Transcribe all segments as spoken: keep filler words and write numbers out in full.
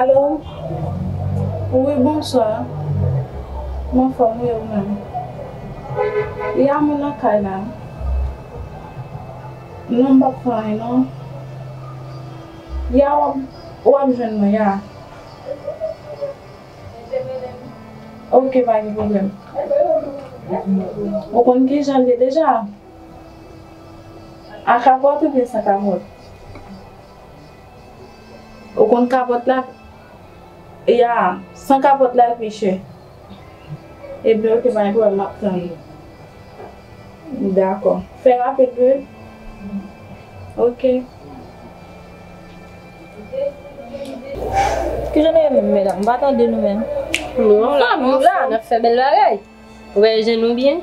Alo. Wi, bonswa. M anfòm, wi, ou menm? Ya, mwen nan kay la. Non, m p ap fè anyen, non. Ya, w ap, w ap jwenn mwen, ya. Ok, pa gen pwoblèm. Ou konn kijan l ye deja? A kapòt oubyen san kapòt? Ou konn kapòt la? Ya, san kapòt la pi chè. Ebyen, ok, pa gen pwoblèm, m ap tann ou. Dakò. Fè rapid, wi. Ok. Kijan nou ye menm, medam? M pa tande nou menm. Nou anfòm, nou la, n ap fè bèl bagay. Ou wè jan nou byen?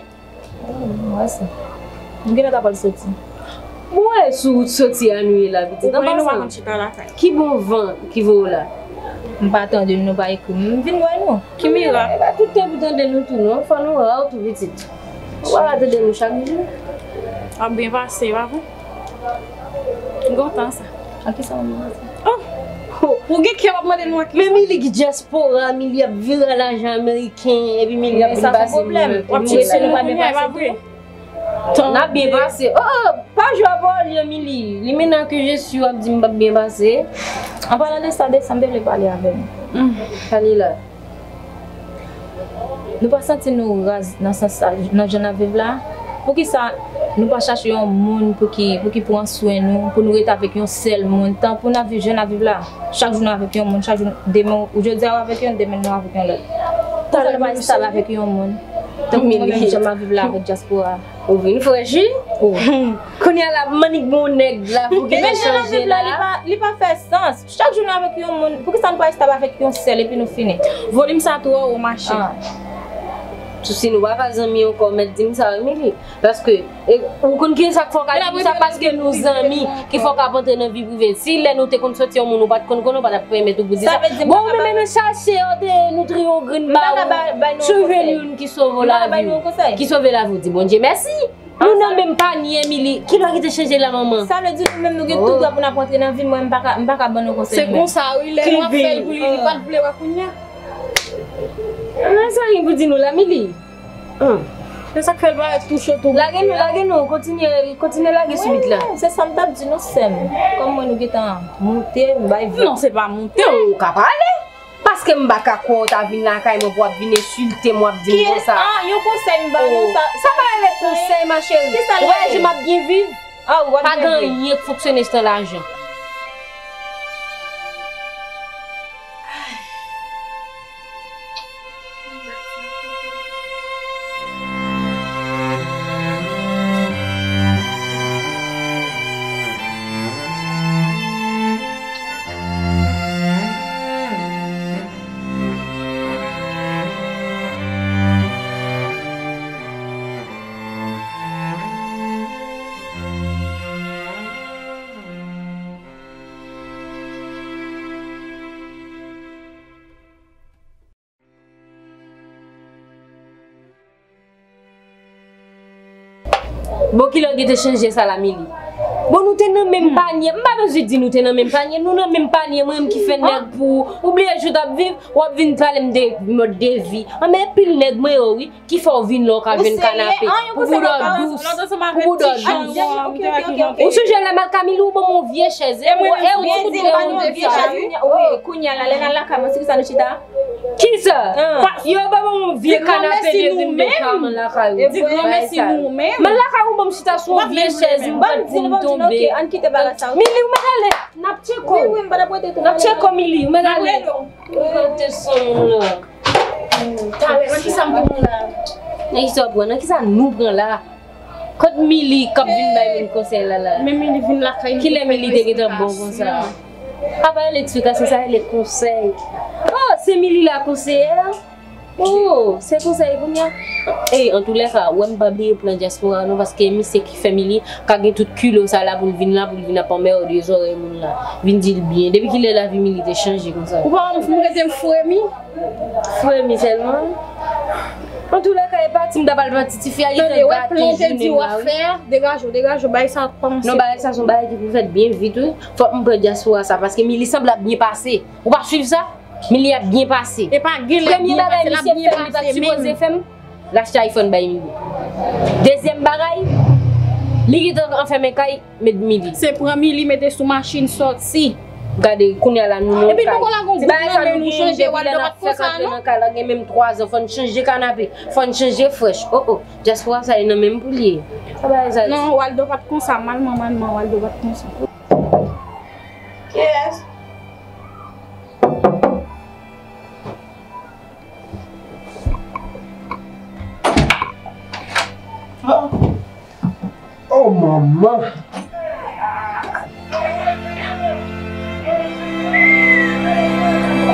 Mwen wè sa. M genlè ta pral soti. Mwen wè sou wout soti a nou ye la, pitit. Ou konnen nou pa konn chita lakay. Ki bon van ki voye w la? M pa tande nou, nou pa ekri m. M vin wè nou. Ki mirak? E pa tout tan pou tande nou tou, non. Fò nou wè w tou, pitit. Ou pa tande nou chak jou. W ap byen pase, pa vre? M kontan sa. A kisa w mande sa? Oh! Ou gen kè w ap mande nou a kisa? Men Mili ki dyaspora, Mili ap vire lajan ameriken, epi Mili ap vin pase. Men sa se pwoblèm. W ap tcheke nou kounye a, e pa vre? N ap byen pase. Oh, oh, pa jwe avè w, Mili. Li menm ke je suis, w ap di m p ap byen pase. An palan de sa, desanm, te vle pale avè m. Pale la. Nou pa santi nou raz nan sans sa, nan jan n ap viv la? Poukisa nou pa chache yon moun pou ki, pou ki pran swen nou, pou nou rete avèk yon sèl moun? Tan pou n ap viv jan n ap viv la, chak jou nou avèk yon moun, chak jou, demen, ou jodi a ou avèk yon, demen nou avèk yon lòt. Poukisa nou pa estab avèk yon moun? Tankou mwen menm jan m ap viv la avèk dyaspora. Ou vin frechi? Kounye a la, m annik bon nèg la pou ki te chanje la. Li pa, li pa fè sans. Chak jou nou avèk yon moun, poukisa nou pa estab avèk yon sèl epi nou fini? Volim sa twò wo, machè. Sousi nou pa ka zanmi ankò, mèt di m sa, Emily. Paske, e, ou konn kisa k fè w ka di m sa, paske nou zanmi, ki fè w ka ap antre nan vi prive. Si lè nou te konn soti yon moun, ou pa t konn konnen, ou pa t ap pèmèt ou pou di sa. Bon, ou menm, nou chache, nou triye yon grenn ba ou, cheve youn ki sove lavi ou. Ki sove lavi ou, di Bondye mèsi. Nou nan menm panye, Emily. Kilè w kite chanje la, manman? Sa vle di nou menm nou gen tout dwa pou n ap rantre nan vi m, mwen m pa ka, m pa ka ban nou konsèy. Se konsa wi, lè nou ap fè l pou li, li pa t vle wè kounye a. Sa gen pou di nou la, Emily? Se sa k fè l parèt tou cho tou. Lage nou, lage nou, kontinye, kontinye lage sou bit la. Se sa m t ap di nou, sè m. Kòm mwen nou gentan moute, m bay vag. Non, se pa moute, ou ka pale. Paske m pa ka kwè w ta vin lakay mwen pou w ap vin ensilte m, w ap di m konsa. Ah, yon konsèy m ba nou, sa, sa pa rele konsèy, ma chérie. Ou wè jan m ap byen viv? Ah, w ap byen viv. Pa gen anyen k fonksyone san lajan. Bon, kilè w gentan chanje sa la, Mili? Bon, nou te nan menm panye. M pa bezwen di nou te nan menm panye. Nou nan menm panye, mwen menm ki fè nèg pou ou. Ou bliye jan w t ap viv, w ap vin pale m de mòd de vi. An, men pil nèg mwen yo, wi, ki fè w vin la, w ka jwenn kanape. Pou boudò dous, pou boudò dous. Ou sonje lè m al Kamili, ou ban m yon vye chèz, e ou, e ou ti kout de yon vye chèz. Wi, kounye a la, lè n al lakay mwen, sou kisa nou chita? Kisa? Yo ba m yon vye kanape de vin de pa man lakay ou. Di granmèsi nou menm. Man lakay ou ban m chita sou yon vye chèz, m pran pou m tonbe. Ann kite bagay sa. Mili, ou mèt ale. N ap tcheke w. Wi, wi, m pa t ap rete tou. N ap tcheke w, Mili, ou mèt ale. Ou kote son moun la. Talè, nan kisa m pran la? Nan kisa w pran? Nan kisa nou pran la? Kot Mili k ap vin bay moun konsèy la la? Men Mili vin lakay nou. Kilè Mili te gentan bon konsa? Apa l eksplikasyon sa, l konsèy. Oh, se Mili la konseyè? Oh, se konsèy kounye a? Ey, antoulèka, wè m pa bliye plan dyaspora nou, paske misye ki fè Mili ka gen tout kilo sa la pou l vin la, pou l vin ap anmède zòrèy moun la. Vin di l byen. Depi kilè lavi Mili te chanje konsa? Ou pa wè m rete m fremi? Fremi sèlman. Antoulèka, e pati m ta pral pran ti tifi a, li te gate jounen m la, wi. Degaje w, degaje w, bagay sa ap kòmanse. Non, bagay sa se yon bagay ki pou fèt byen vit, wi. Fòk m pran dyaspora sa, paske Mili sanble ap byen pase. Ou pa swiv sa? Milly ap byen pase. E pa gen lè ap byen pase, l ap byen pase menm. Premye bagay misye fè m, li pa t sipoze fè m, l achte iPhone bay Milly. Dezyèm bagay, li gentan anfèmen kay, met Milly. Se pran Milly mete sou machin sòti. Gade, kounye a la, nou nan kay. Epi nou konn la gon gwoup nan men nou chanje, Waldo pa t konsa non. Nan kay la, gen menm twa zan, fò n chanje kanape, fò n chanje frèch. Oh, oh, dyaspora sa, e nan menm pou l ye. Sa bagay sa. Non, Waldo pa t konsa, malman, malman, Waldo pa t konsa. Kiyès? Oh, manman!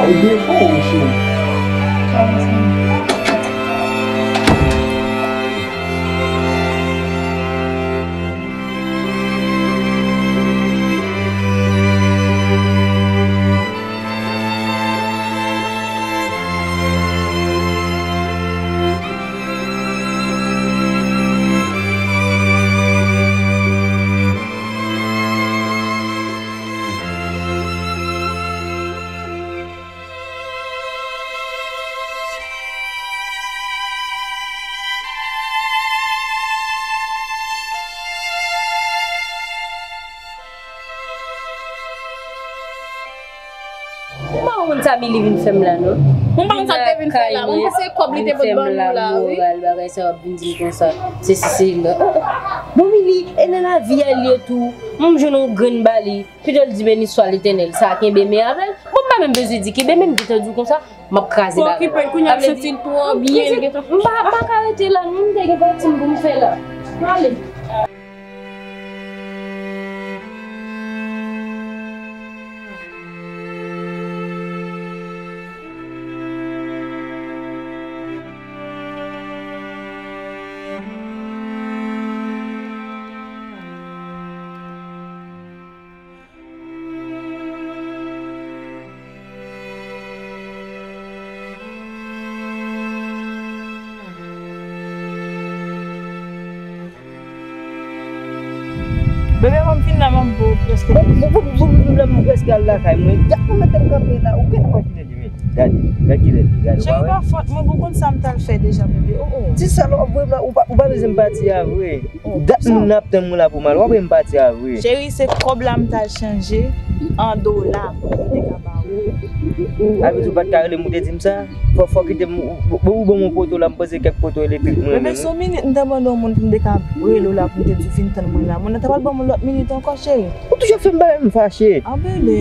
Ay, byen fò, cheri. M pa konprann sa Milly vin fè m la, non. Mwen pa konn sa l te vin fè la. Mwen panse kòb li te pot ban nou la, wi. Moral, bagay sa w ap vin di m konsa. Se si, se la. Oh, oh. Bon, Milly, e nan lavi a l ye tou. M jwenn yon grenn bali. Pito l di beni swa Letènèl, sa kenbe men avè l. Bon, m pa menm bezwen di kenbe men, m gentan di w konsa, m ap kraze bagay la. Okipe l kounye a, m santi l twò byen, l gentan. M pa, m pa ka rete la, non, m te gen pati m pou m fè la. Prale. Bebe, ban m fin la, ban m pou prèske. Bon, bon, bon, bon, bon, bon, mwen prèske al lakay mwen. Gad mwen mete m kanpe la. Ou gen fòs ki lè li, men. Gade, gad ki lè li, gade. Cheri, pa fòt mwen, bon, konn sa m t al fè deja, bebe. Oh, oh. Ti sa lò, vre, la, ou pa, ou pa bezwen m pati a vre. Dat moun nan ap tann mwen la pou m al. W ap wè m pati a vre. Cheri, se kòb la m t al chanje an dola pou m te ka ba ou. Sa vle di ou pa t ka rele m ou te di m sa? Fò, fò kite m, ou, ou, ou ban m yon poto la, m panse kèk poto elektrik mwen menm. Bebe, se yon minit m te mande yon moun pou m te ka rele w la pou m te di w vin tann mwen la. Moun nan ta pral ban m yon lòt minit ankò, cheri. Ou toujou ap fè m bagay m fache. A, bebe.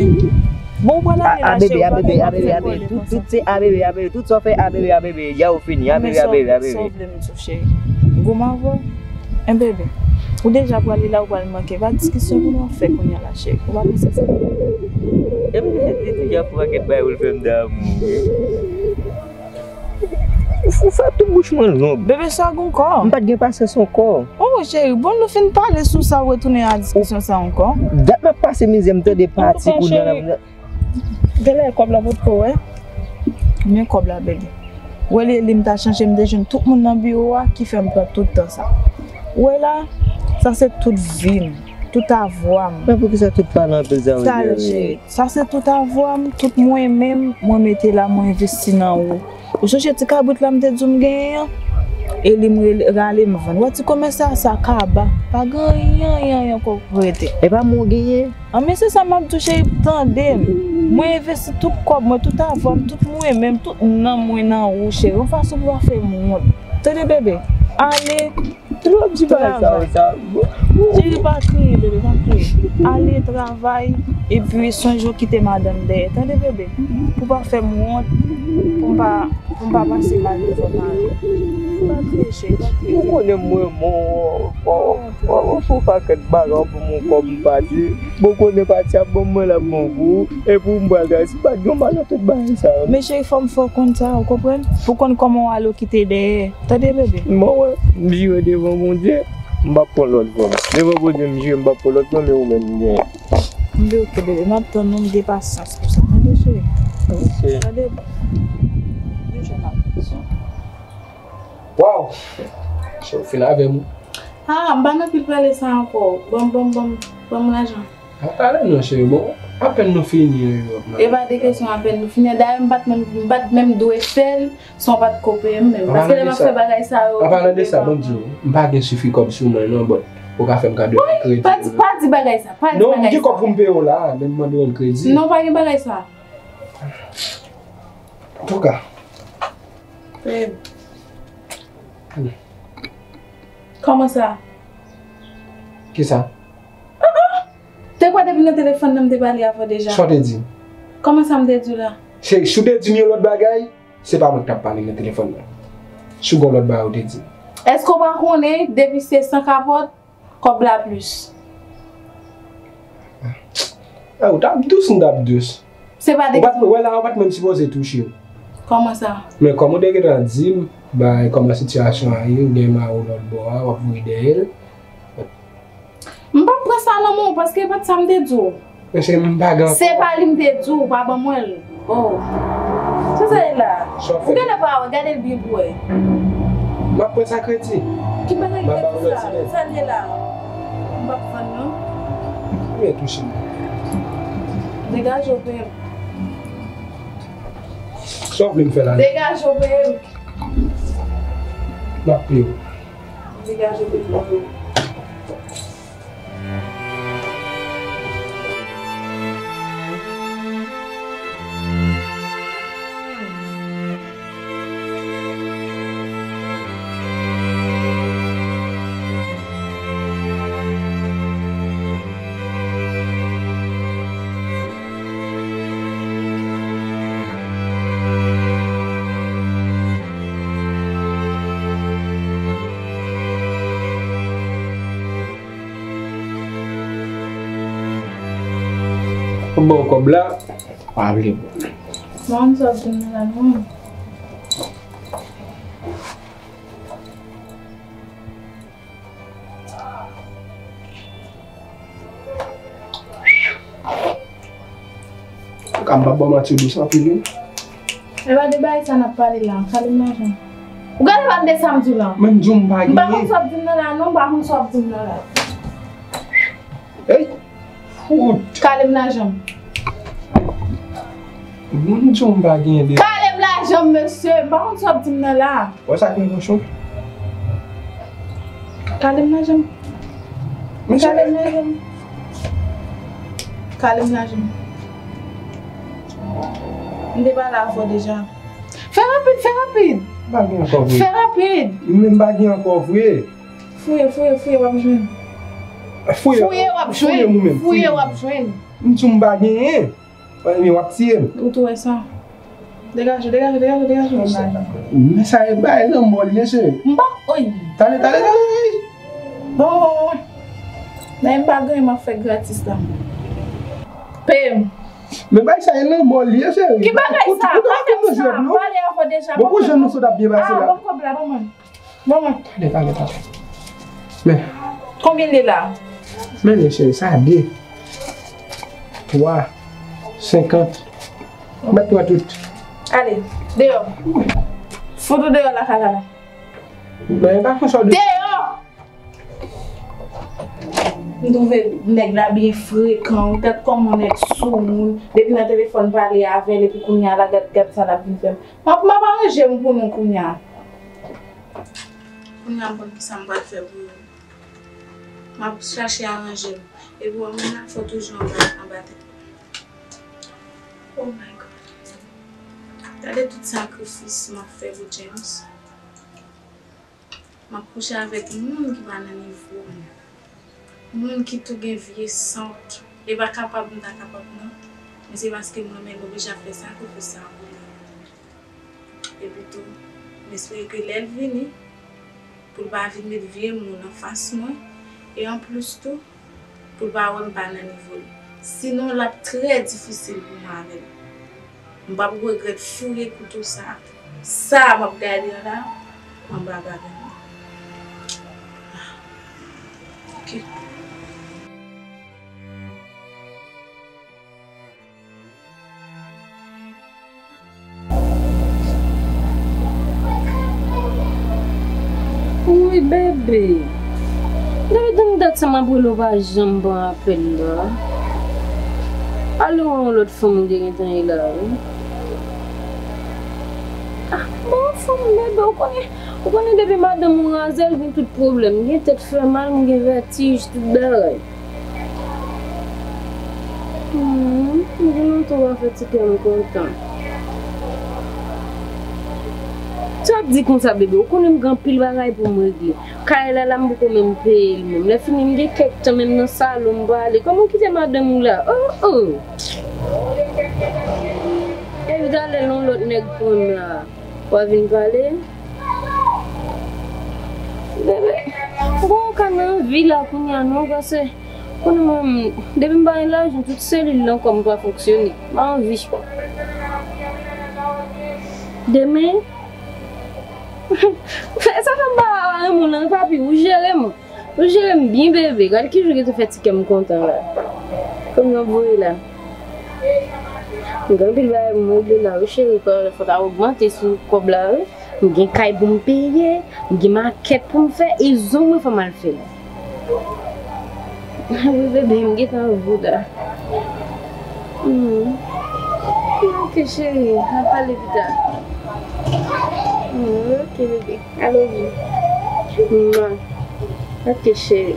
Bon, ou pral ale la, cheri, ou pa gen pwoblèm, fè kole konsa. Tout, tout se a bebe, a bebe. Tout sa w fè a bebe, a bebe. Ya ou fini, a bebe, a bebe, a bebe. Sa w vle m di w, cheri? Goumen avè w? En bebe, ou deja prale la, ou pral manke. Pa diskisyon pou nou ap fè kounye a la, cheri. Ou pa panse sa? E m te di, di, di, y ap fè kèk bagay pou l fè m damou. Ou, ou fè tout bouch mwen long. Bebe, sa gon kò. M pa t gen pasyans ankò. Oh, cheri, bon, nou fin pale sou sa, ou retounen a diskisyon sa ankò. Dat m ap pase mizè, m tande pati kou nan la. Genlè kòb la potko wè. Men kòb la, bebe. Wè li, li m ta chanje, m te jwenn tout moun nan biwo a ki fè m pran tout tan sa. Wè la, sa se tout vi m, tout avwa m. Men poukisa tout pale anpil sa, Roger? Sa se tout avwa m, tout mwen menm, mwen mete la, mwen envesti nan ou. Ou sonje ti kabrit la m te di w m genyen an? E li m rele, rale m vann. Wè ti komès sa, sa kaba. Pa gen anyen, anyen, anyen ankò k rete. E pa mwen w genyen? An, men se sa m ap di w, cheri, tande m. Mwen envesti tout kòb mwen, tout avwa m, tout mwen menm, tout nanm mwen nan ou, cheri. Yon fason pou w pa fè m wont. Tande, bebe? Ale. Twòp ti bagay sa yo, sa. Cheri, pa kriye, bebe, pa kriye. Ale travay, epi sonje w kite madanm dèyè. Tande, bebe? Pou w pa fè m wont, pou m pa, pou m pa pase mal devan paran. Pa kriye, cheri, pa kriye. Ou konnen mwen, mwen, w, w, w, w fè yon pakèt bagay pou mwen, kòb m pati. Bon, konnen pati ap bon, mwen l ap bon pou ou. Epi w m pral travay. Si pa t gen yon malè, tout bagay sa yo. Men cheri, fò m fè w konn sa, ou konprann? Pou w konn kòman w ale w kite dèyè. Tande, bebe? Bon, wè, m jire devan Bondye, m p ap pran lòt fanm. Devan Bondye, m jire, m p ap pran lòt fanm, e ou menm, m genyen. M di, oke, bebe, m ap tann ou, m gen pasyans pou sa. Tande, cheri? Oke. Tande? Yon jou m ap tann. Waw! Chè, ou fin avè m. Ah, m pa nan pil pale sa ankò. Ban m, ban m, ban m, ban m lajan. Pa pale non, cheri, bon, apèn nou fini, yo. E pa de kesyon apèn nou fini. Dayè, m pa t menm, m pa t menm dwe fè l, san w pa t ko peye m menm. Paske lè m ap fè bagay sa yo, an palan de sa, ban m di w, m pa gen sifi kòb sou mwen, non, but ou ka fè m kado yon kredi. Pa di, pa di bagay sa, pa di bagay sa. Non, m gen kòb pou m peye w la, men m mande w yon kredi. Non, pa gen bagay sa. Antouka. Babe. Kòman sa? Kisa? Te kwè depi nan telefòn nan m te pale avè w deja? Sa w te di m? Kòman sa m te di w la? Cheri, si w te di m yon lòt bagay, se pa mwen ki t ap pale nan telefòn nan. Si w gen yon lòt bagay ou te di m. Èske w pa konnen depi se san kapòt, kòb la plis? A, ou t ap dous, m t ap dous. Se pa de... Ou pa t, wè la, ou pa t menm sipoze touche l. Kòman sa? Men kòm ou te gentan di m, bay kòman sitiyasyon an ye, ou gen mari w lòt bò a, w ap voye dèyè l. M p ap pran sa nan men w, paske e pa t sa m te di w. Men se m pa gen ankò. Se pa li m te di w, pa ban mwen l. Oh. Sa sa ye la? Ou genlè pa wè, gade l byen pou wè. M ap pran sa kredi. Ki bagay kredi sa? Sa l ye la? M p ap vann non. Ou byen touche m. Degaje w, peye m. Sa w vle m fè la? Degaje w, peye m. M ap peye w. Degaje w, peye m. Bon, kòb la, pa vle bon. Mwen, sa w di m la, non. Ou ka m pa ba w manti, dous anpil, wi. E pa de bagay sa n ap pale la, kale m lajan. Ou gade pa m de sa m di w la. Men m di w m pa genyen. M pa konn sa w ap di m nan la, non, m pa konn sa w ap di m nan la. Ey! Fout! Kale m lajan m. Moun di w m pa genyen de... Kale m lajan m, mesye. M pa konn sa w ap di m nan la. Wè sa k nan pòch ou? Kale m lajan m. Mesye. Kale m lajan m. Kale m lajan m. M te pale avè w deja. Fè rapid, fè rapid. M pa gen ankò vre. Fè rapid. Men m pa gen ankò vre. Fouye, fouye, fouye, w ap jwenn. Fouye, fouye, w ap jwenn. Fouye ou menm, fouye ou. Fouye, w ap jwenn. M di w m pa genyen. Ebyen, w ap tiye m. Ou tou wè sa. Degaje, degaje, degaje, degaje, m lajan. Men sa e bay lanmò li ye, cheri. M pa, oy. Tande, tande, tande. Bon, bon, bon. Men m pa genyen, m ap fè gratis la. Peye m. Men bay sa e lanmò li ye, cheri. Ki bagay sa? Pa fè sa. Pale avè w deja. Bon, pou jwenn nou sot ap byen pase la. Ah, bon, kòb la, ban mwen. Ban mwen. Tande, tande, tande. Men. Konbyen l ye la? Men, men, cheri, sa de. Twa. Senkant. Mèt pran tout. Ale, deyò. Fout ou deyò lakay la la. Men, pa fè sa de. Deyò! M twouve nèg la byen frekan, ou tèt kòman nèg soumoun, depi nan telefòn pale avè l, epi kounye a la, gad, gad sa l ap vin fè m. M ap, m ap aranje m pou nou kounye a. Kounye a m konn kisa m pral fè pou yo. M ap chache aranje m. Epi w wè moun la fò toujou anba, anba tèt. Oh my God. Gade tout sakrifis m ap fè pou James. M ap kouche avèk moun ki pa nan nivo m. Moun ki tou gen vye sant. E pa kapab m ta kapab non. Men se paske m renmen l, m oblije ap fè sakrifis sa a pou li. Epi tou, m espere ke lè l vini, pou l pa vin met vye moun anfas mwen. E anplis tou, pou l pa wè m pa nan nivo l. Sinon, l ap trè difisil pou mwen avè l. M p ap regrèt fouye kouto sa. Sa m ap gade an la, anba bagay mwen. Ok. Wi, bebe. Depi tann dat sa m ap rele w pa janm pran apèl la. Ale wè yon lòt fanm ou te gentan ye la, wi. Ah, bon, fanm bebe, ou konnen, ou konnen depi madanm ou razè, l gen tout pwoblèm. Gen tèt fè mal, m gen vètij, tout bagay. Hmm, m gen lontan w pa fè ti kè m kontan. Sa w ap di konsa, bebe? Ou konnen m gen anpil bagay pou m regle. Kay la, la, m poko menm peye l menm. Lè fini, m gen kèk tan menm nan salon, m prale. Kòman w kite madanm ou la? Oh, oh! Epi talè lè yon lòt nèg pran m la, w a vin pale? Bebe, m poko ka nan vi la kounye a non, paske konnen mwen, depi m pa gen lajan, tout selil nan kò m pa fonksyone. M pa anvi. Demen, sa fè m pa renmen w nan, papi, ou jere m. Ou jere m byen, bebe. Gad ki jou ki te fè ti kè m kontan la. Kòm yon voye la. M gen anpil bagay pou m regle la, wi, cheri. Fò, fò ta ogmante sou kòb la, wi. M gen kay pou m peye, m gen makèt pou m fè, e zong mwen fò m al fè l. Wi, bebe, m gentan anvi w la. Hmm. Ok, cheri, n a pale pita. Hmm, ok, bebe. I love you. Mwa. Ok, cheri.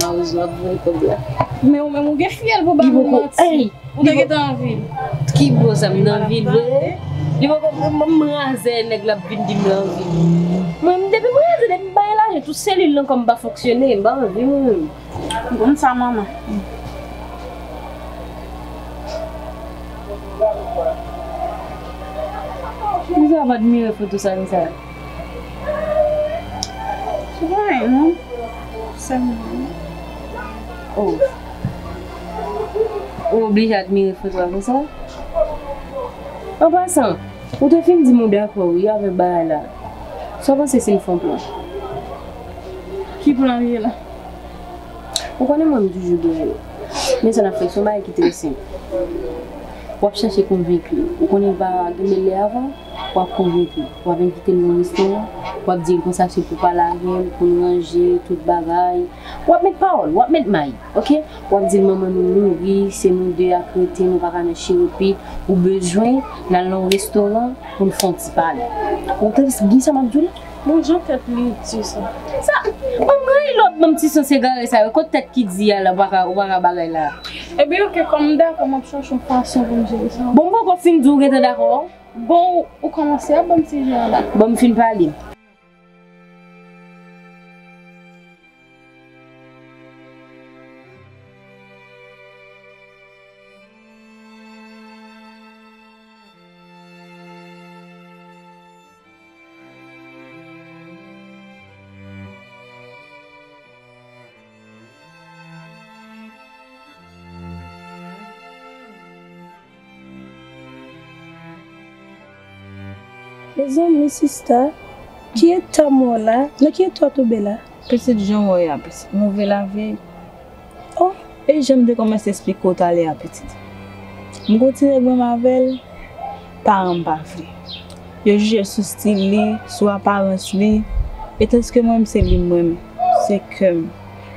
Mawozo ap voye kòb la. Men ou menm ou gen fyèl pou ba moun manti. Ou te gentan anvi. Ki bò sa, m nan anvi l vre? Li poko, m, m razè, nèg la ap vin di m l anvi. Mwen, m depi m razè, depi m pa gen lajan, tout selil nan kò m pa fonksyone, m pa anvi mwen menm. M konn sa, manman. Poukisa w ap admire foto sa konsa? Se pa anyen, non. Sèlman. Oh. Ou oblije admire foto a konsa? An pasan, ou te fin di m ou dakò, wi, avèk bagay la. Sa w panse si n fè yon plan? Ki plan li ye la? Ou konnen mwen, m toujou dèyè w. Men sa n ap fè, se yon bagay ki trè senp. W ap chache konvenki l. Ou konnen l pa gen bèl lè avan, w ap konvenki l. W ap envite l nan yon restoran, w ap di l konsa se pou pale avè l, pou l ranje tout bagay. W ap met pawòl, w ap met may, oke? W ap di l manman nou mouri, se nou de ak rete, nou pa ka nan chirepit, ou bezwen n al nan yon restoran pou n fè yon ti pale. Ou tande byen sa m ap di w la? Bon, jan tèt li di sa. Sa, ban m rayi lòt banm ti sans egare sa yo. Kot tèt ki di a la, ou pa ka, ou pa ka bagay la. Ebyen, oke, kòm m dakò, m ap chache yon fason pou m jere sa. Bon, m poko fin di w gentan dakò. Bon, ou, ou kòmanse ap ban m ti jan la. Bon, m fin pale. Mezanmi, sista, ki eta m wè w la? Nan ki eta w tonbe la? Pitit, jan w wè a, pitit, move lavi. Oh, e jan m te kòmanse esplike w talè a, pitit. M gon ti nèg menm avè l, paran m pa vle. Yo jije l sou stil li, sou aparans li, e tandiske mwen menm se li m renmen, se kè m.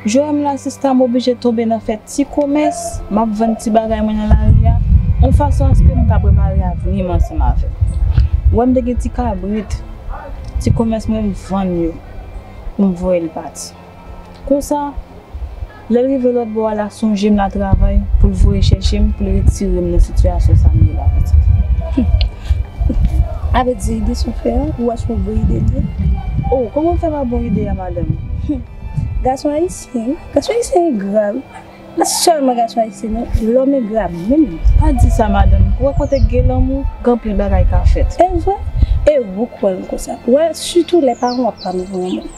Jwè m la, sista, m oblije tonbe nan fè ti komès, m ap vann ti bagay mwen nan lari a, yon fason aske m ka prepare avni m ansanm avè l. Ou wè m te gen ti kabrit, ti komès mwen, m vann yo pou m voye l pati. Konsa, lè l rive lòt bò a, l a sonje m, l a travay pou l voye chèche m, pou l retire m nan sitiyasyon sa m ye la, pitit. Avèk ide sa w fè a, ou wè se yon bon ide l ye? Oh, kòman m fè pa bon ide a, madanm? Gason ayisyen, wi. Gason ayisyen engra, wi. Pa sèlman gason ayisyen, non. Lòm engra menm. Pa di sa, madanm. Ou wè kote gen lanmou, gen anpil bagay ka fèt. E vre? E ou kwè m konsa. Ou wè, sitou lè paran w ap pale pou yon moun.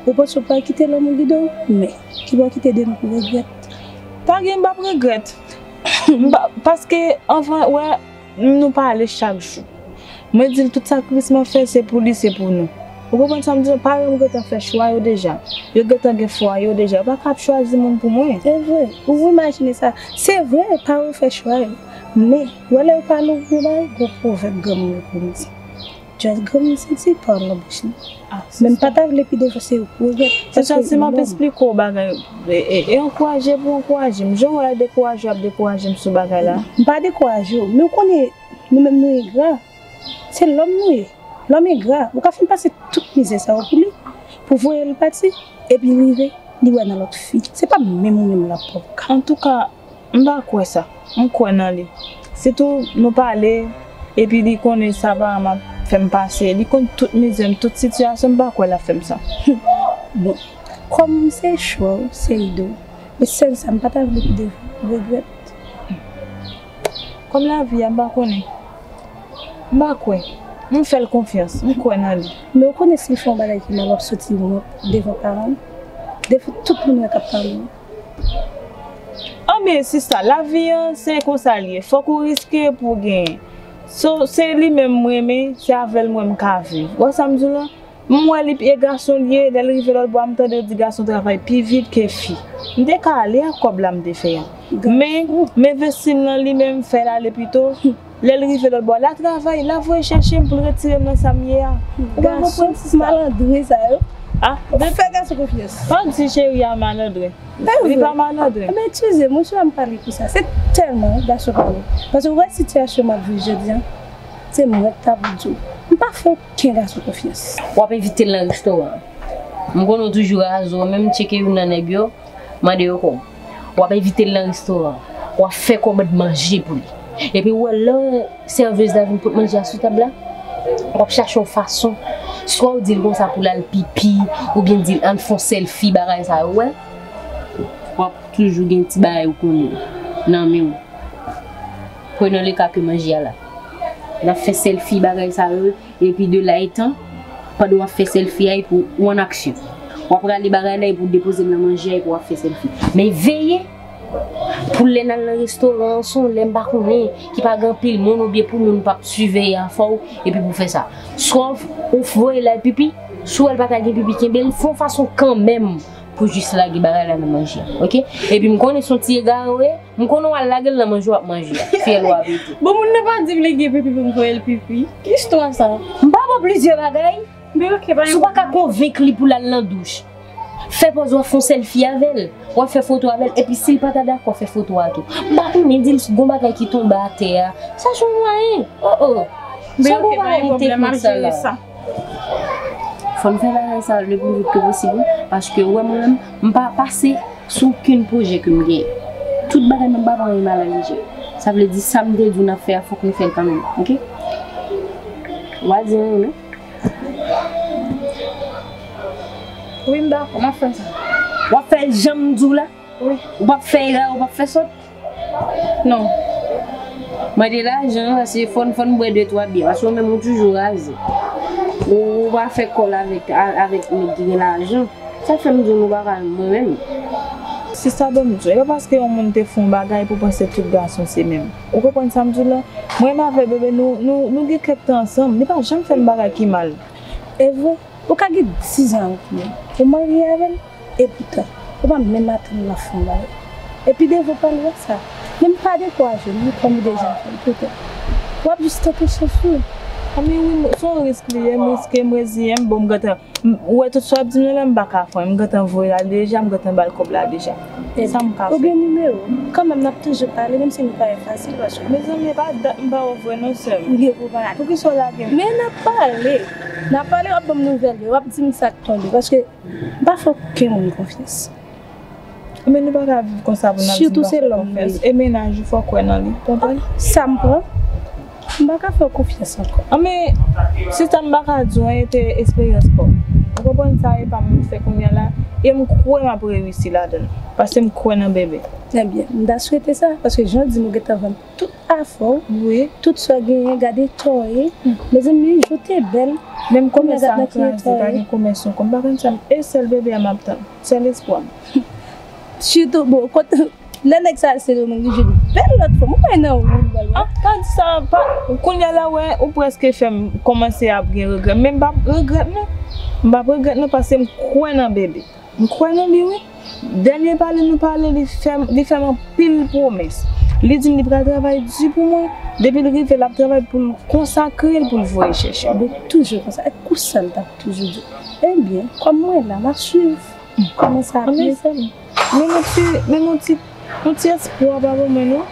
Ou panse w pral kite lanmou gide w, men ki bò w kite de nou pou regrèt. Pa gen, m p ap regrèt. M pa, paske anvan, wè, nou pale chak jou. Mwen di l tout sakrifis mwen fè, se pou li, se pou nou. Ou konprann sa m di w? Paran m gentan fè chwa yo deja. Yo gentan gen fwaye yo deja. Yo pa ka ap chwazi moun pou mwen. E vre. Ou imajine sa. Se vre, paran w fè chwa yo. Men, wè lè yo pale w yon bagay, gon pwovèb granmoun yo konn di. Granmoun santi pawòl nan bouch li. Men m pa ta vle pi devan se ou pou regrèt. Se sa, si m ap esplike w bagay, e, e, e ankouraje pou ankouraje m. Jan w wè l dekouraje, w ap dekouraje m sou bagay la. M pa dekouraje w, men w konnen, nou menm nou engra. Se lòm nou ye. Lòm engra. Ou ka fin pase tout mizè sa yo pou li, pou voye l pati, epi l rive, li wè nan lòt fi. Se pa menm ou menm l ap pran pou ka. Antouka, m pa kwè sa. M kwè nan li. Sitou nou pale, epi li konnen sa paran m ap fè m pase. Li konn tout mizè m, tout sitiyasyon m, m pa kwè l ap fè m sa. Bon, kòm se chwa w, se ide w, men sèl sa m pa ta vle pi devan, regrèt. Kòm lavi a, m pa konnen. M pa kwè. M fè l konfyans. M kwè nan li. Men ou konnen si l fè yon bagay ki mal, w ap soti wont devan paran l, devan tout moun wè k ap pale w. Anben, sista, lavi an, se konsa l ye. Fòk ou riske pou w genyen. So, se li menm m renmen, se avè l mwen m ka viv. Ou wè sa m di w lan? M wè li e gason l ye, lè l rive lòt bò a, m tande yo di gason travay pi vit ke fi. M te ka ale ak kòb la m te fè a. Men, m envesti l nan li menm, m fè l ale pito. Lè l rive lòt bò a, l a travay, l a voye chèche m pou l retire m nan sa m ye a. Ou pa konprann, sista? Gason malandren sa yo. Ah, fè gason konfyans. Pa di cheri a malandren. Li pa malandren. Ebyen, eskize m, ou sou a m pale konsa. Se tèlman gason pale. Paske ou wè sitiyasyon m ap viv jodi a, se mwen k ta pou di w. M pa fè okenn gason konfyans. W ap envite l nan restoran. M konnen w toujou raze w, menm tcheke youn nan nèg yo, mande yo kòb. W ap envite l nan restoran. W ap fè kòmand manje pou li. Epi w wè lè sèvez la vin pot manje a sou tab la, w ap chache yon fason. Swa w di l konsa pou l al pipi, oubyen di l ann fè yon sèlfi, bagay sa yo, w wè. W ap toujou gen ti bagay ou konnen nan men w. Prenons le cas ke manje a la. L ap fè sèlfi, bagay sa yo, epi de la etan, pandan w ap fè sèlfi a, epi w an aksyon. W ap rale bagay la, epi w depoze l nan manje a, epi w ap fè sèlfi. Men veye pou lè n al nan restoran an, se yon lè m pa konnen, ki pa gen anpil moun, oubyen pou moun p ap siveye afè w, epi pou fè sa. Swa w voye l al pipi, si w wè l pa ta gen pipi, kenbe l, fè yon fason kanmenm pou jis lage bagay la nan manje a, oke? Epi m konnen se yon ti egare w ye, m konnen w al lage l nan manje w ap manje a, fyèl w ap pete. Bon, moun nan pa di m li gen pipi pou m voye l pipi. Ki istwa sa? M pa ba w plizyè bagay. Men oke, pa gen pwoblèm. Si w pa ka konvenk li pou l al nan douch, fè pòz w ap fè yon sèlfi avè l, w ap fè foto avè l, epi si l pa ta dakò, fè foto a tou. M pa konnen, di l si gon bagay ki tonbe atè a. Sa se yon mwayen. Oh, oh. Men oke, pa gen pwoblèm, m ap jere sa. Fò n fè bagay sa le pli vit ke posib, wi, paske ou wè mwen menm, m pa pase sou okenn pwojè ke m genyen. Tout bagay mwen m pa pran anyen a la lejè. Sa vle di sa m te di w n ap fè a, fòk nou fè l kanmenm, oke? W pa di anyen, non? Wi, m dakò, m ap fè sa. W ap fè l jan m di w la? Wi. Ou p ap fè ere, ou p ap fè sòt? Non. Mande lajan, paske fò n, fò n bwè de twa byè, paske ou menm ou toujou raze. Ou, ou pa fè kòl avèk, a-, avèk nèg ki gen lajan. Sa fè m di w nou pa ka mwen menm. Sista, ban m di w, e pa paske yon moun te fè yon bagay pou w panse tout gason se menm. Ou konprann sa m di w la? Mwen menm avèk bebe, nou, nou, nou gen kèk tan ansanm. Li pa janm fè m bagay ki mal. E vre? Ou ka gen diz an avèk moun, ou marye avè l, epoutan, ou pa menm atann l ap fè yon bagay. Epi devan w pale w wè sa. Men m pa dekouraje non, kòm ou deja fè l, petèt w ap jis tante chans ou. Anben wi, se yon risk li ye, m riske, m reziyen m, bon, m gentan, m, ou wè tout sa w ap di m nan la, m pa ka fè anyen, m gentan voye l al deja, m gentan ba l kòb la deja. Sa m ka fè? Ou gen nimewo m, kanmenm n ap toujou pale, menm si nou pa wè fasil, paske. Mezanmi, e pa dat m pa wè w vre non, sè m. Ou gen pou pale. Poukisa w lage m? Men n ap pale. N ap pale, w ap ban m nouvèl yo, w ap di m sa k tonbe, paske m pa fè okenn moun konfyans. Men nou pa ka viv konsa pou n ap di n pa fè konfyans. E mennaj ou, fò w kwè nan li, konprann? Sa m pran, m pa ka fè w konfyans ankò. Anben, sista, m pa ka di w anyen, te eksperyans pa w. Ou konprann sa, e pa m fè kounye a la, e m kwè m ap reyisi ladan l, paske m kwè nan bebe. Ebyen, m ta swete sa, paske jan w di m ou gentan vann tout afè w, wi, tout sa w genyen, gade tan w ye. Mezanmi, jou te bèl. Menm komès sa kraze, pa gen komès ankò. M pa konn sa, e sèl bebe a m ap tann, sèl espwa m. Sitou, bon, kot, lè nèg sa al sere men, li jwenn bèl lòt fanm. Ou pa nan woul bal wè. Ah, pa di sa, pa, kounye a la, wè, ou prèske fè m kòmanse ap gen regrè. Men m p ap regrèt non. M p ap regrèt non, paske m kwè nan bebe. M kwè nan li, wi. Dènye pale nou pale, li fè m, li fè m anpil pwomès. Li di m li pral travay di pou mwen. Depi l rive, l ap travay pou l konsakre l, pou l voye chèche. Li toujou konsa. E konsa l t ap toujou di. Ebyen, kòm mwen la, m ap swiv. Kòman sa ap ye? Men yon ti, men yon ti, yon ti espwa pa ban mwen, non.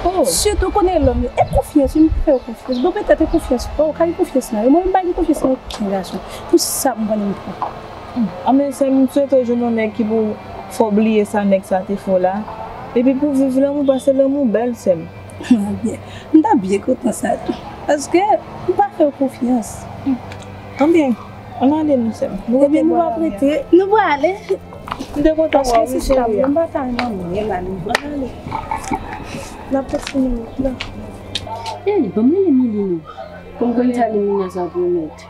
Oh. Sitou konnen lòm yo. E konfyans, wi, m fè yo konfyans. Bon, petèt e konfyans. Oh, ka gen konfyans nan yo. Mwen, m pa gen konfyans nan okenn gason. Pou sa, m konnen m pran. Anben, sè m, m swete w jwenn yon nèg ki pou fè w bliye sa nèg sa te fè w la. Epi pou w viv lanmou, paske lanmou bèl, sè m. M ta byen kontan sa tou. Paske m pa fè w konfyans. Anben, ann ale, non, sè m. Ebyen, nou p ap rete. Nou prale. M te kontan wè w, wi, cheri. M pa ka nan men la, nou prale. N ap kontinye wout la. Ey, ban m rele Milly, non. Pou m konn sa Limina sa pwomèt.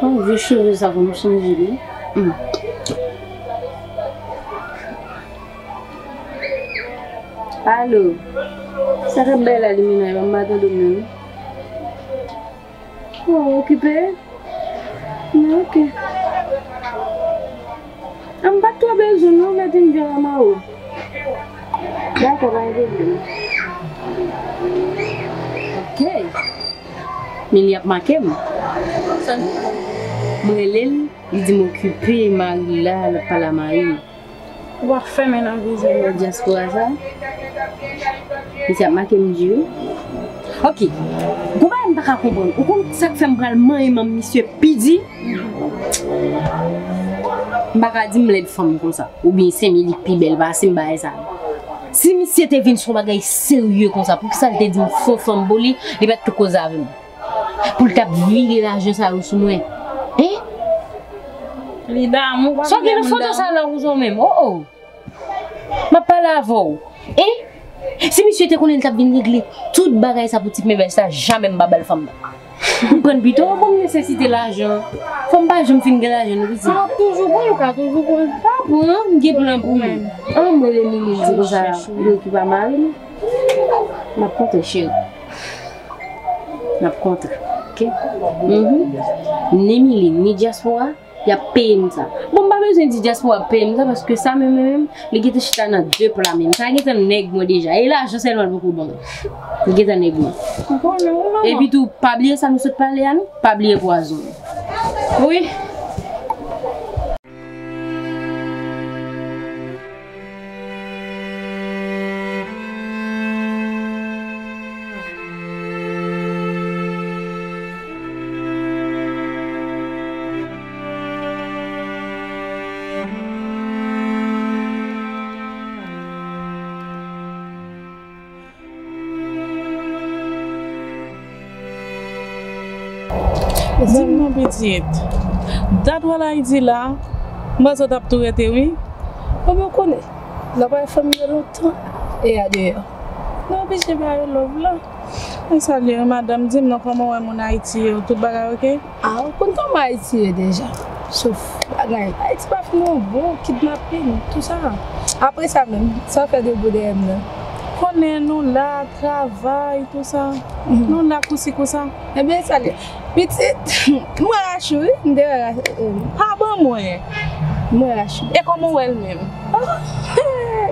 Oh, vye cheve sa fè m sonje li. Hmm. Alo. Sa k ap bay la, Limina, yo, m pa tande w menm. Oh, okipe? Men oke. Ah, m pa t twò bezwen non, mete m djòl a mawo. Dakò, pa gen pwoblèm. Oke. Men li ap make m. M rele l, li di m okipe, mari l la, l ap pale a mari l. Ou ap fèmen nan vizyon. Nan dyaspora sa, misye ap make m di wi. Oke. Gon bagay m pa ka konprann. Ou konn sa k fè m pral manyen manm misye pi di? M pa ka di m lèd fanm konsa. Oubyen Semi li pi bèl pase m, bagay sa. Si misye te vin sou yon bagay serye konsa, poukisa l te di m fon fanm pou li, li pa t tou koze avè m? Pou l t ap vide lajan sa yo sou mwen. Hein? Li damou, pa... Sa w gen nan foto sa nan wouzo menm? Oh, oh. M ap pale avè w. Hein? Si misye te konnen l t ap vin regle tout bagay sa pou ti pmebèl sa, jamè m pa ba l fanm nan. M pran pito, bon, m nesesite lajan. Fanm pa janm fin gen lajan, non, pitit. Sa w ap toujou pran, ou ka toujou pran. Pa pran, m gen plan pou ou. An, mwen, Emily, di konsa, li okipe a mari l. M ap kontan, cheri. N ap kontre, oke? Mhm. Ni Milin, ni dyaspora, y ap peye m sa. Bon, m pa bezwen di dyaspora ap peye m sa, paske sa menm, menm, menm, li gentan chita nan de pla menm. Sa gentan nèg mwen deja. E lajan sèlman l poko ban mwen. Li gentan nèg mwen. Epi tou, pa bliye sa nou sot pale a, non? Pa bliye pwazon. Wi. Di m non, pitit. Dat w al Ayiti la, m panse w t ap tou rete, wi. Bon, men w konnen, lè w pa wè fanmi yo lontan, e a deyò. Nou oblije ba yo love la. Mwen salye w, madanm. Di m non, kòman w wè moun Ayiti yo? Tout bagay oke? Ah, ou konn kòman Ayiti ye deja. Sof bagay. Ayiti pa fin bon, kidnapin, tou sa. Apre sa menm, sa w fè debout dèyè m nan? Konnen nou la, travay, tou sa. Mhm. Nou la kousi kousa. Ebyen, sa li. Pitit, m wè Rachou, wi. M te wè Rachou. Pa ban mwen. M wè Rachou. E kòman w wè l menm? Ah, hey.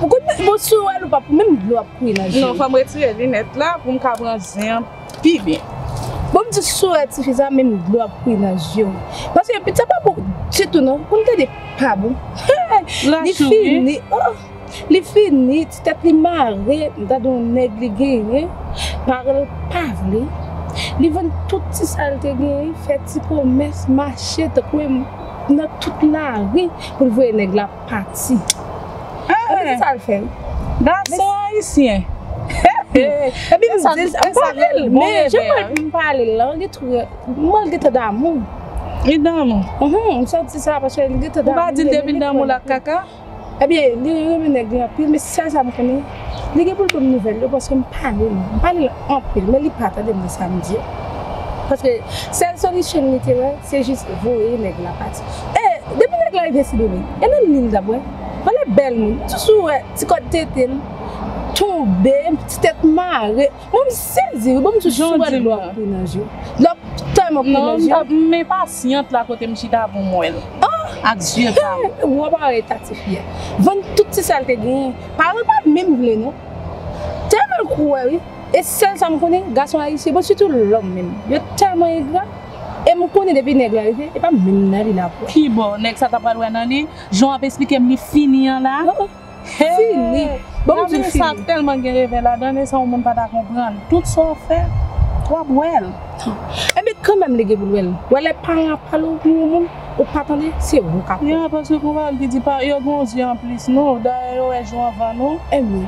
Ou konn, bon, si w wè l, ou p ap, menm dlo ap kouri nan je w. Non, fò m retire linèt la pou m ka pran zen an pi byen. Bon, m di sou wè tifi sa, menm dlo ap kouri nan je w. Paske pitit sa pa bon ditou non. Pou n tande pa bon. Li fini. Oh, li fini, ti tèt li mare, m tande yon nèg li genyen, paran l pa vle. Li vann tout ti sa l te genyen, fè ti komès, mache, tankou nan tout lari pou l voye nèg la pati. Ah, men se sa l fè. Gason ayisyen. Epi m di l, m pale l, men jan m pale l lan, li tou, m wè l gentan damou. Li damou. Mhm, m santi sa, paske li gentan damou. Ou pa di l te vin damou l ak kaka? Ebyen, li renmen nèg li anpil, men sèl sa m konnen, li gen pou l ban m nouvèl yo, paske m pale l, m pale l anpil, men li pa tande m nan sa m di yo. Paske sèl solisyon li te wè, se jis voye nèg la pati. E, depi nèg la rive Sendomeng, e nan Milin l t ap wè. Valè bèl moun. M di sou wè ti kòd tete l tonbe, ti tèt mare. Bon, m sezi, wi. Bon, m di sou wè dlo ap kouri nan je w. Dlo ap Non, m t ap, m enpasyant la kote m chita pou m wè l. Ak zye pa m. Ou pa wè eta tifi a. Vann tout ti sa l te genyen. Paran l pa menm vle non. Tèlman l kwè wi. E sèl sa m konnen, gason ayisyen, bon, sitou lòm menm, yo tèlman engra. E m konnen depi nèg la rive, e pa menm nan li l ap wè. Kibò? Nèg sa ta pral wè nan li? Jan w ap esplike m li fini an la? Fini. Bon, m di w fini. Sa tèlman gen revè ladan l, e sa yon moun pa ta konprann. Tout sa w fè, w ap wè l. Enben, kanmenm, li gen pou l wè l. Wè lè paran ap pale w pou yon moun, ou pa tande, se ou k ap wè. Ya, paske konpa l ki di pa, yo gen yon zye anplis, non. Dayè, yo wè jou anvan nou. Enben,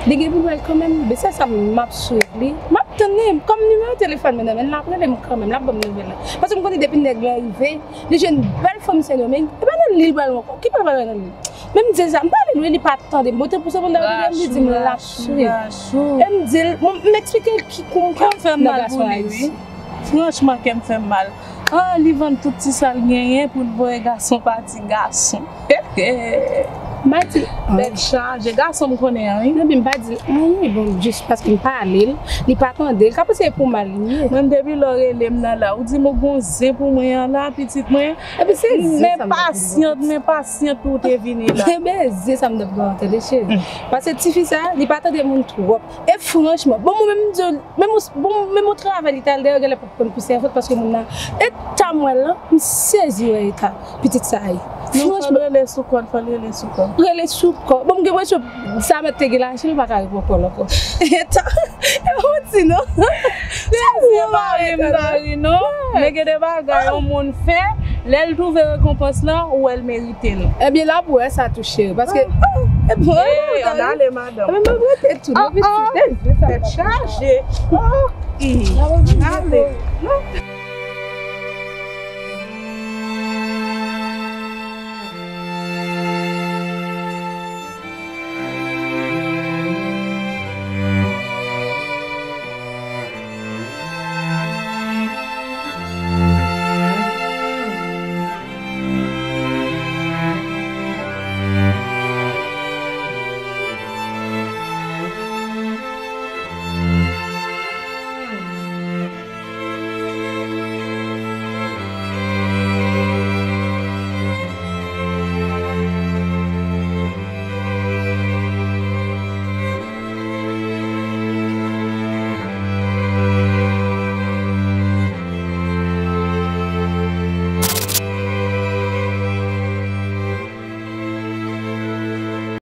li gen pou l wè l kanmenm. Men se sa m ap swiv li. M ap tann li. Kòm nimewo telefòn mwen nan men l, l ap rele m kanmenm, l ap ban m nouvèl la. Paske m konnen depi nèg la rive, li jwenn bèl fanm Sendomeng, e pa nan li l pral wè ankò. Ki pa l pral wè nan li? Men m di l sa, m pale l wi, li pa tande m. Bon, te pou se moun ta tande m, li di m l ap swiv. E m di l, bon, m eksplike l ki kou m fè m mal pou li wi. Franchman, kè m fè m mal. Ah, li vann tout ti sa l genyen pou l voye gason pati, gason. M pa di l anyen. Tèt chaje, gason m konnen an wi. Epi m pa di l anyen, bon, jis paske m pale l, li pa tande l, ka panse e pou mal li ye. Mwen, depi lè w rele m nan la, ou di m ou gon zen pou mwen an la, pitit mwen. Epi se zen sa m t ap di w. M enpasyant, m enpasyant pou w te vini la. Enben, zen sa m t ap di w, tande cheri. Paske tifi sa, li pa tande moun twòp. E franchman, bon, mwen menm m di w, menm yon, bon, menm yon travay li t al dèyè, genlè p ap konn pou se fòt paske moun nan, eta m wè l lan, m sezi wè eta pitit sa a ye. Non, fò l rele sou kò l, fò l rele sou kò l. Rele sou kò. Bon, m gen enpresyon sa mèt te gen lajan, li pa ka reponn kò l ankò. Eta, e w di non. Se vre mari m ta ri non. Men gen de bagay yon moun fè, lè l twouve rekonpans lan, ou wè l merite l. Ebyen, l ap wè sa tou cheri, paske, oh, e bon, e bon, ann ale madanm. Ebyen, m ap rete tou, non, pitit, e zen sa. Tèt chaje. Oh, ann ale.